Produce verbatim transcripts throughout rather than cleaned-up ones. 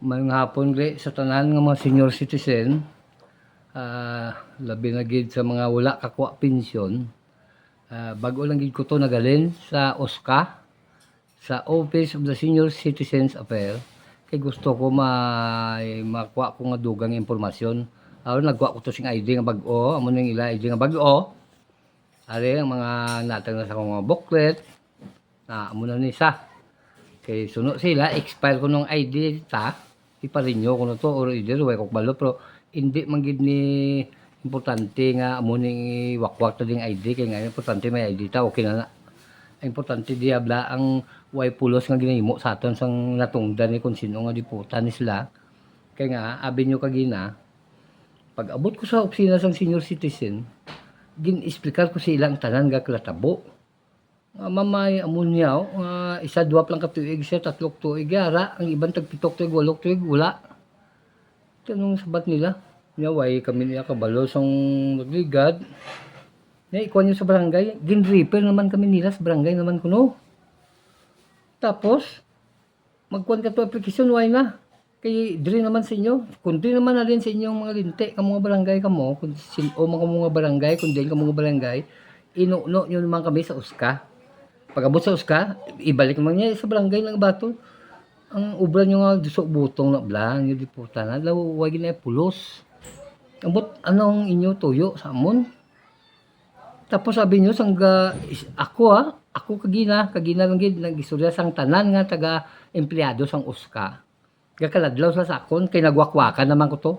Maayong hapon gali sa tanan nga mga senior citizen, ah, labi na gid sa mga wala kakuha pensyon. Ah, bag-o lang gid ko to nagalin sa OSCA, sa Office of the Senior Citizens Affairs, kay gusto ko may makuha ko nga dugang impormasyon. Aron nagkuha ko to sing I D nga bag-o, amo ning ila I D nga bag-o. Ari ang mga natag na sa akong mga booklet. Ah, amo na ni sa. Kay suno sila, expire ko nung I D ta, ipa-renew ko na to, or either way ko kabalo, pero hindi man gid ni importante nga amo ning iwakwak ta ding I D, kay nga importante may I D ta, okay na na. Ang importante diabla ang way pulos nga ginahimo sa aton sang natungdan ni kung sino nga diputa ni sila. Kay nga, abi nyo kagina, pag abot ko sa opisina sang senior citizen, gin-explicar ko sa ila ang tanan nga kalatabo. Nga mamay, amo niya, oh, nga isa, dua pa lang ka tuig siya, tatlok tuig, ara, ang iban tag pitok tuig, walok tuig, wala. Ito nung sabat nila, niya, way kami niya kabalo sang nagligad. Niya, ikuha niyo sa barangay, gin-refer naman kami nila sa barangay naman kuno. Tapos, magkuan ka to application, way na. Kay diri naman sa inyo, kung diri naman na rin sa inyong mga linti, ka mga barangay kamo, kung sin-, o mga, mga barangay, kung diin ka mga barangay, inuno nyo naman kami sa OSCA. Pag-abot sa OSCA, ibalik naman niya sa barangay ng bato. Ang obra nyo nga, duso butong na bla, nyo diputa na, law, wag na pulos. Ambot, anong inyo tuyo sa amon? Tapos sabi nyo, sangga, is-, ako ha, ako kagina, kagina lang gid, nag-istorya sang tanan nga taga-empleyado sang OSCA. Gakaladlaw sila sa akon, kay nagwakwakan naman ko to.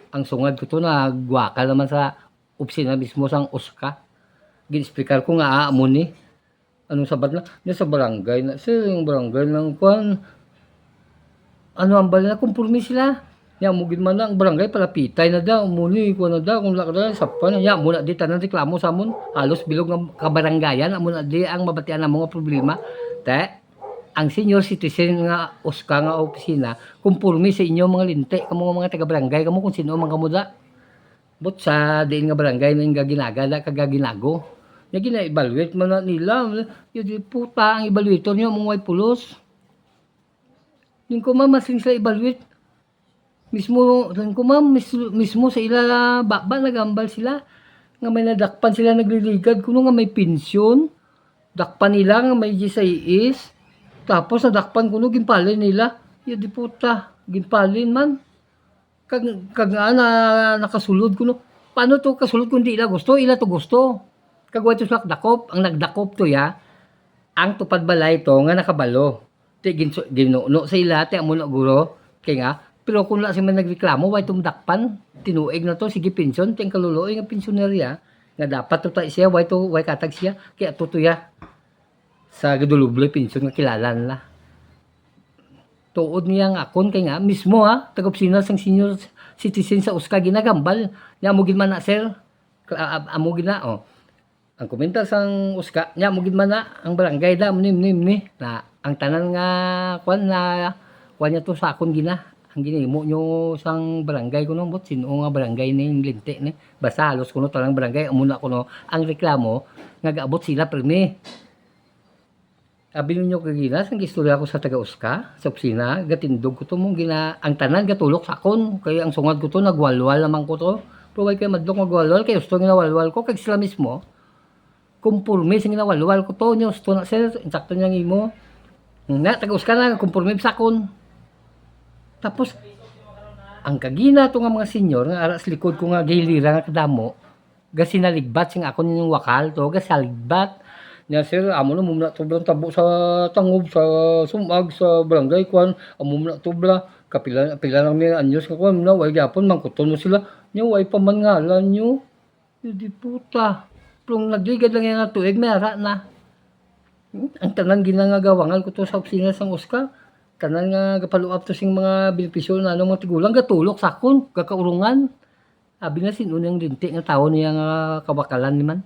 Ang sungad ko to, nagwakal naman sa opisina mismo sang OSCA. Gin-explicar ko nga, ah, amo ni. Anong sabat na? Ni sa barangay na, sir, yung barangay ng kwan. Ano ang bali na, kumporme sila. Nya mo gid man na, ang barangay palapitay na daw, amo ni, kwan na daw, kung wala ka na, sapa na. Nya mo na di tanan reklamo sa amon. Halos bilog nga kabarangayan, amo na di ang mabatian namo nga problema. Te, ang senior citizen nga OSCA nga opisina, kumporme sa inyo mga linti, kamo nga mga taga-barangay, kamo kung sino man kamo da. But sa diin nga barangay na yung gaginagala, kagaginago. Nya gina-evaluate man na nila. Yun, di puta, ang evaluator nyo, mong way pulos. Yung ko, ma'am, mas sila evaluate. Mismo, yung ko, ma'am, mis-, mismo sa ila, baba, nagambal sila. Nga may nadakpan sila, nagliligad, kuno nga may pensyon. Dakpan nila nga may G S I S. Tapos nadakpan kuno, ginpalin nila. Yun, di puta, ginpalin man. Kag, kag nga na, nakasulod kuno. Paano to kasulod kung di ila gusto? Ila to gusto. Kag wa to sila dakop. Ang nagdakop to ya, ang tupad balay to nga nakabalo. Ti ginsu-, ginuno sa ila, ti amo na guro. Kay nga, pero kung wala siya man nagreklamo, way to madakpan. Tinuig na to, sige, pensyon, ti ang kaluluoy nga pensyonerya, nga dapat to ta siya, way to, way katag siya, kay ato to ya sa gadulubloy pensyon nga kilala nila. Tuod niya nga akon kay nga, mismo ha, taga-opisina sang senior citizen sa OSCA ginagambal. Nya mo gid man na, sir. Kla-, am-, amo gid na, oh. Ang komentar sang OSCA, nya mo gid man na, ang barangay da, muni, muni, muni. Na, ang tanan nga, kwan na, kwan niya to sa akon gina. Ang ginimo nyo sang barangay kuno, ambot, sino nga barangay ni, linti ni. Basta halos kuno talang barangay, amo na kuno, ang reklamo, nga gaabot sila, permi. Abi ninyo kagina, sang istorya ko sa taga-OSCA, sa opisina, gatindog ko to mong gina-, ang tanan gatulok sa akon, kay ang sungad ko to, nagwalwal naman ko to. Pero way kay madlok magwalwal, kay gusto ginawalwal ko, kag sila mismo, kumporme sa ginawalwal ko to, niya gusto na, sir, insakto niya ang imo. Na, taga-OSCA na, kumporme sa akon. Tapos, ang kagina to nga mga senior, nga ara sa likod ko nga gilira nga kadamo, gasinaligbat sing akon yung wakal to, gasaligbat. Nya, sir, amo na muna to blang tabo sa tangob, sa sumag, sa barangay, kwan, amo muna to bla, kapila, pila lang may anyos nga kwan, na, way gyapon, mangkuton mo sila, nya, way pa man ngalan nyo. Di puta. Pero nagligad lang yan nga tuig, may ara na. Ang tanan ginangagawangan ko to sa opisina sang OSCA. Tanan nga gapaluap to sing mga benepisyo na ano, mga tigulang, gatulok sa akon, gakaurungan. Abi na, sino niyang linti nga tawo niya nga kawakalan ni man.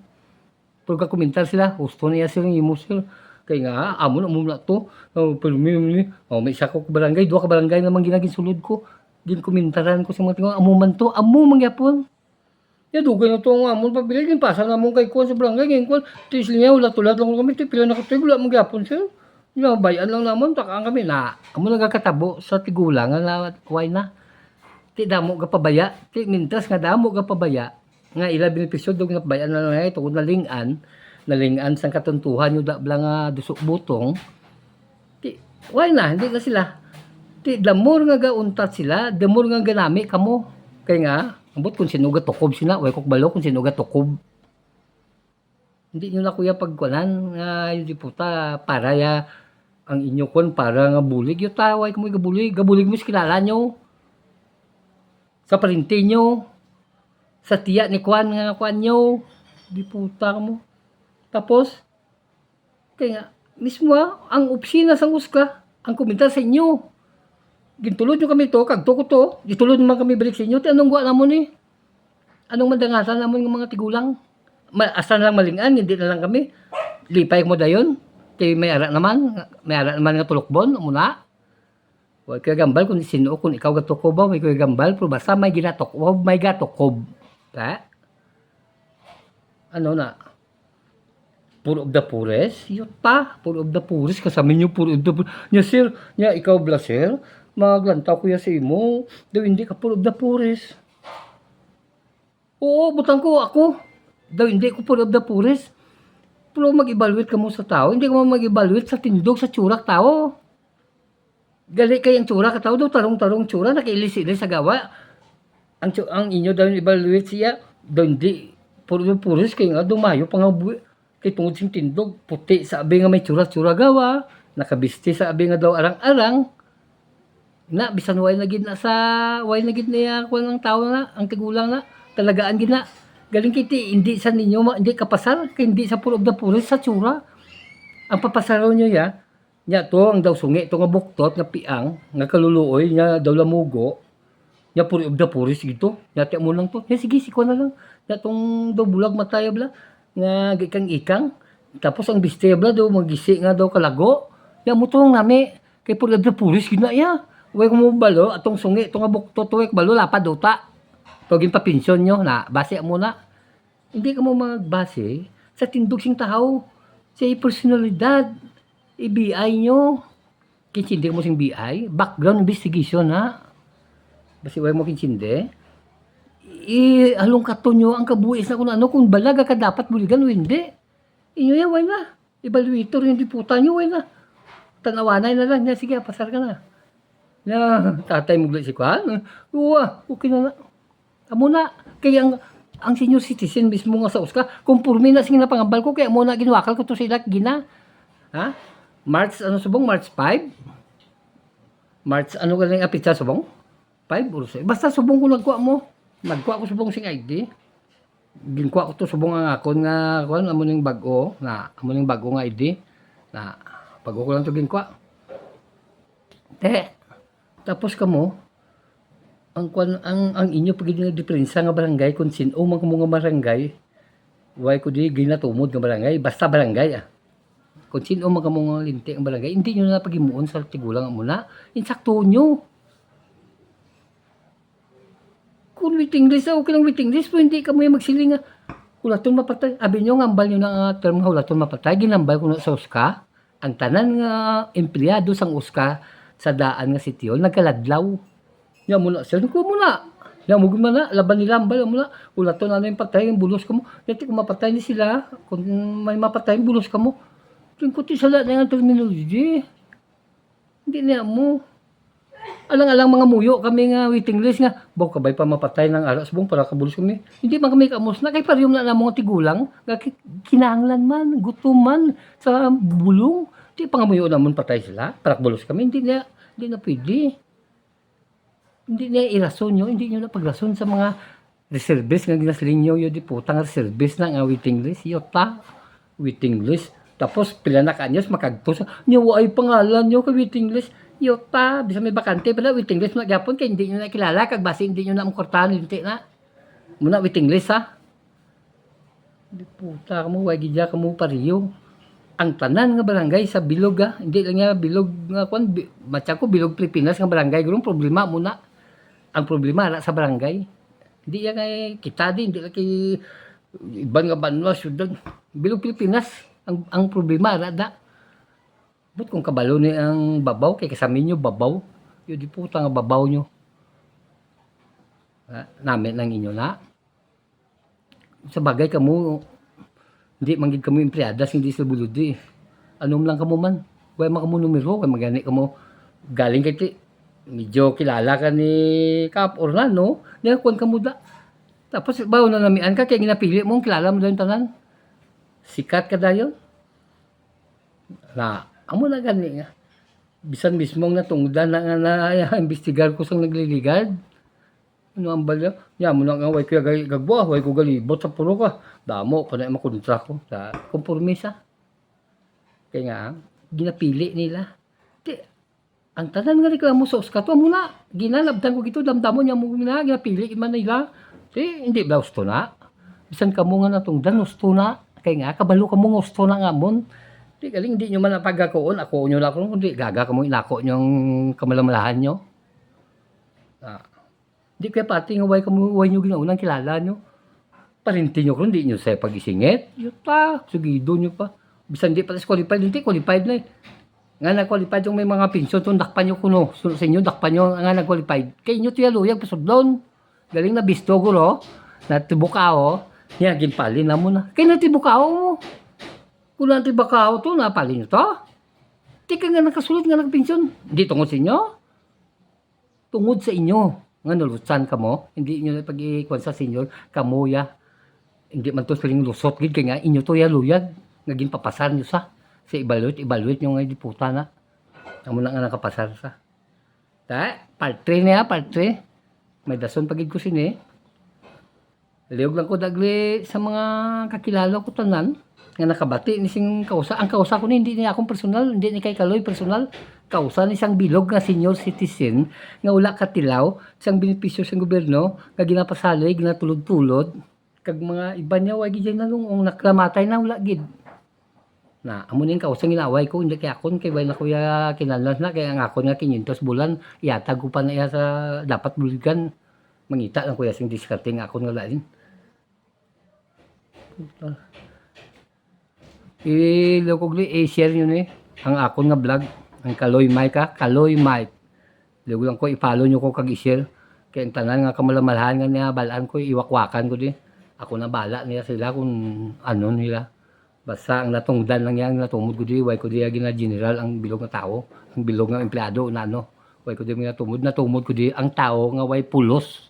Pero gakomentar sila, "Gusto niya, sir, ang imo, sir." Kay nga, amo na, amo na to. Oh, pero may, may, oh, may isa ko ka barangay, duha ka barangay naman ginaginsulod ko. Ginkomentaran ko sa mga tingog, "Amo man to, amo man gyapon." Ya, dugay na to ang amon pabili, ginpasa namon kay kuwan sa barangay, kay kuwan, tiis niya, ulat-ulat lang kami, ti pila na ka tuig, wala man gyapon, sir. Nga, bay-an lang namon, takaan kami na. Amo nagakatabo sa tigulang nga na, why na? Ti damo gapabaya, ti mintras nga damo gapabaya, nga ila benepisyo, dog napabaya na lang, eh, tungod naling-an, naling-an sang katuntuhan, yung da-, bla nga dusok butong. Ti, why na? Hindi na sila. Ti, the more nga gauntat sila, the more nga ganami kamo. Kay nga, ambot kung sino gatukob sila, way ko kabalo kung sino gatukob. Hindi nyo na, kuya, pagkuanan nga, hindi po ta, para ya, ang inyo kuan, para nga bulig. Yung taway ko mo gabulig, gabulig mo sa kilala nyo. Sa parinti nyo. Sa tiya ni kuan nga kuan nyo. Di puta mo. Tapos, kaya nga, mismo, ah, ang opisina sang uska, ang kuminta sa inyo. Gintulod nyo kami to, kag to ko to, gitulod naman kami balik sa inyo. Ti anong guwa namon ni? Anong madangatan namon nga mga tigulang? Ma-, asa na lang maling-an, hindi na lang kami. Lipay mo dayon. Kay may ara naman, may ara naman nga tulukbon, amo na. Wa ko gambal kung sino, kung ikaw gatukob ba, wa ko gambal, pero basta may ginatukob, may gatukob. Ha? Ano na? Poor of the poorest? Yun pa, poor of the poorest. Kasama niyo, poor of the poor-, nya, sir, nya, ikaw, bla, sir, maglantaw ko ya sa imo. Daw hindi ka poor of the poorest. Oo, butang ko, ako. Daw hindi ko poor of the poorest. Pero mag-evaluate ka mo sa tao, hindi ka mo mag-evaluate sa tindog, sa tsurak tao. Gali kay ang tsura ka tao daw, tarong-tarong tsura, nakailis-ilis sa gawa. Ang tsu-, ang inyo daw evaluate siya, daw hindi, puro puris kay nga, dumayo pa nga bu-, kay tungod sing tindog, puti sa abi nga may tsura-tsura gawa, nakabisti sa abi nga daw arang-arang. Na, bisan way na gid na sa, way na gid niya, kuwan ang tao na, ang tigulang na, talagaan gid na. Galing kay ti, hindi sa ninyo, ma-, hindi kapasar, kay hindi sa poor of the poorest sa tsura. Ang papasaron nyo ya, nya to, ang daw sungi to nga buktot, nga piang, nga kaluluoy, nga daw lamugo, nya puri of the poorest gid to. Nya ti amo lang to. Nya sige, si kuwan na lang. Nya tong daw bulag matay bla, nga giikang-ikang. Tapos ang biste bla daw magisi nga daw kalago. Nya mo to ang nami, kay puri of the poorest gid na iya. Way ko mo balo, atong sungi, to nga buktot, to way ko balo, lapad daw ta. To ginpapensyon nyo, na, base mo na. Hindi ka mo magbase sa tindog sing tawo, sa iyang personalidad, i-B I nyo. Kinsindi mo sing B I, background investigation, ha? Basi way mo kinsindi. I-, halungkaton nyo ang kabuhi sa kung ano, kung balaga ka dapat buligan o hindi. Inyo yan, way na. Evaluator yung diputa nyo, way na. Tanawanay na lang niya, sige, pasar ka na. Na, tatay mo si kuan. Uwa, okay na na. Amo na, kay ang, ang senior citizen mismo nga sa uska, konforme na sing napangambal ko, kay amo na ginwakal ko to sa ila, gina. Ha? March, ano, subong? March five? March, ano ka na yung apitsa, subong? Five or six? Basta subong ko nagkuha mo. Nagkuha ko subong sing I D. Ginkuha ko to subong ang akon nga, kuan, amo ning bag-o, na, amo ning bag-o nga I D. Na, bag-o ko lang to ginkuha. Te, tapos kamo, ang kwan, ang, ang inyo pa gid nga diferensya nga barangay, kung sin-o man kamo nga barangay, way ko di ginatumod nga barangay, basta barangay, ah. Kung sin-o man kamo nga linti ang barangay, hindi nyo na paghimuon sa tigulang amo na. Insakto nyo. Kung waiting list, ah, okay lang waiting list, pero hindi kamo yung magsiling nga, hulaton mapatay. Abi nyo, ngambal nyo na nga term nga hulaton mapatay, ginambal ko na sa uska. Ang tanan nga empleyado sang uska sa daan nga sitio nagkaladlaw. Nya mo na, sir, ko mo na. Nya mo man na, laban nila ang bala mo na. Ulaton na yung patay, yung bulos ka mo. Nya ti kung mapatay ni sila, kung may mapatay, bulos ka mo. Tingko ti sala na yung terminology. Hindi niya mo. Alang-alang mga muyo kami nga waiting list nga, "Baw, kabay pa mapatay ng ara subong para kabulos kami." Hindi man kami kaamos na, kay parehom na namong tigulang, nga ki-, kinahanglan man, gutom man, sa bulong. Di pa nga muyo namon patay sila, para kabulos kami. Hindi niya, hindi na pwede. Hindi niya irason nyo, hindi nyo na pagrason sa mga reservist nga ginasiling nyo, yo di putang reservist na nga waiting list, yo ta, waiting list. Tapos, pila na ka anyos, makagto sa, nyo, ay pangalan nyo ka waiting list, yo ta, bisa may bakante pala, waiting list na gyapon, kay hindi nyo na kilala, kag basi hindi nyo na makortahan, linti na. Muna, waiting list, ha? Di puta ka mo, way gid ka mo pariyo. Ang tanan nga barangay sa bilog, ha? Hindi lang nga bilog nga, kwan, bi-, matya ko, bilog Pilipinas nga barangay, gurong problema muna. Ang problema, ara sa barangay. Hindi yan kay kita din, hindi lang kay iban nga banwa, syudad. Bilog Pilipinas, ang, ang problema, ara da. But kung kabalo ni ang babaw, kay kasami nyo babaw. Yo, di puta nga babaw nyo. Ah, nami lang inyo na. Sa bagay kamo, di man gid kamo empleyada sing D S W D. Ano lang kamo man? Way man kamo numero, way magani kamo galing kay ti-, medyo kilala ka ni Kap Ornan, no? Niya kuwan kamo da. Tapos, bawo na namian ka, kay ginapili mo, kilala mo dayon tanan. Sikat ka dayon. Na, amo na gani nga. Bisan mismo ang natungdan na nga na, imbestigar ko sang nagliligad. Ano ang balya? Nya mo na nga, way ko gali-, gagwa, way ko galibot sa puro ka. Damo pa na makontra ko sa kompormisa. Kaya nga, ginapili nila. Ti, ang tanan nga reklamo sa uskat, amo na, ginalabtan ko gito, damdamo niya mo na, ginapili man nila. Ti, hindi ba gusto na? Bisan kamo nga natungdan, gusto na. Kaya nga, kabalo kamo nga gusto na nga mon. Ti, galing, hindi nyo man napagakuon, ako nyo na kung hindi, gaga kamo, inako nyo ang kamalamalahan nyo. Ah. Di kaya pati nga way kamo, way nyo ginaunang kilala nyo. Parinti nyo kung di nyo sa pag-isingit. Yuta, sugido nyo pa. Bisan di pa tas qualified, hindi qualified na eh. Nga nag-qualified yung may mga pensyon, itong dakpan nyo kuno. Sunod sa inyo, dakpan nyo nga nag-qualified. Kay inyo tuyaluyag pasudlon. Galing na bisto, gulo. Natibukao. Niya, ginpalin na mo na. Kay natibukao mo. Kung natibukao to, napalin nyo to. Tika nga nakasulod nga nagpensyon. Hindi tungod sa inyo. Tungod sa inyo nga nalutsan kamo, hindi inyo na pag-ikuan sa senior, kamo ya. Hindi man to siling lusot gid, kay nga inyo to ya luyag nga ginpapasar nyo sa, sa evaluate, evaluate nyo nga diputa na. Amo na nga nakapasar sa. Ta, part three niya, part three. May dason pa gid ko sini. Liog lang ko dagli sa mga kakilala ko tanan nga nakabati ni sing kausa. Ang kausa ko ni, hindi ni akong personal, hindi ni kay Kaloy personal. Kausa ni sang bilog nga senior citizen nga wala katilaw sang benepisyo sang gobyerno nga ginapasalig, ginatulod-tulod. Kag mga iban niya, way gid nalung-ong, naklamatay na, wala gid. Na, amo ning kausa nga inaaway ko, hindi kay akon, kay way na ko ya kinahanglan na, kay ang akon nga quinientos bulan, ihatag ko pa na iya sa dapat buligan. Mangita lang ko ya sing diskarte nga akon nga lain. Ilukog ni, i-share nyo ni ang akon nga vlog, ang Kaloy Mike, ha? Kaloy Mike. Liog lang ko, i-follow nyo ko kag i-share. Kay ang tanan nga kamalamalahan nga niya, balaan ko, iwakwakan ko di. Ako na bala niya sila kung ano nila. Basta ang natungdan lang niya, ang natumod ko di, way ko di gina-general ang bilog nga tawo, ang bilog nga empleyado na ano. Way ko di ginatumod, natumod ko di ang tawo nga way pulos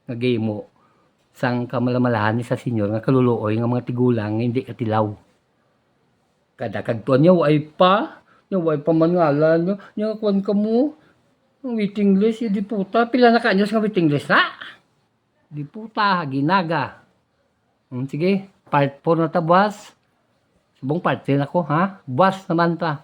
nga gimo sang kamalamalahan ni sa senior nga kaluluoy nga mga tigulang nga hindi katilaw. Kada kadtuan niya, way pa, niya way pa man ngalan niya, niya kuwan ka mo, ang waiting list, yung diputa, pila na ka anyos nga waiting list na? Diputa, ginaga. Hmm, sige, part four na ta, buwas. Subong part three na ko, ha? Buwas naman ta.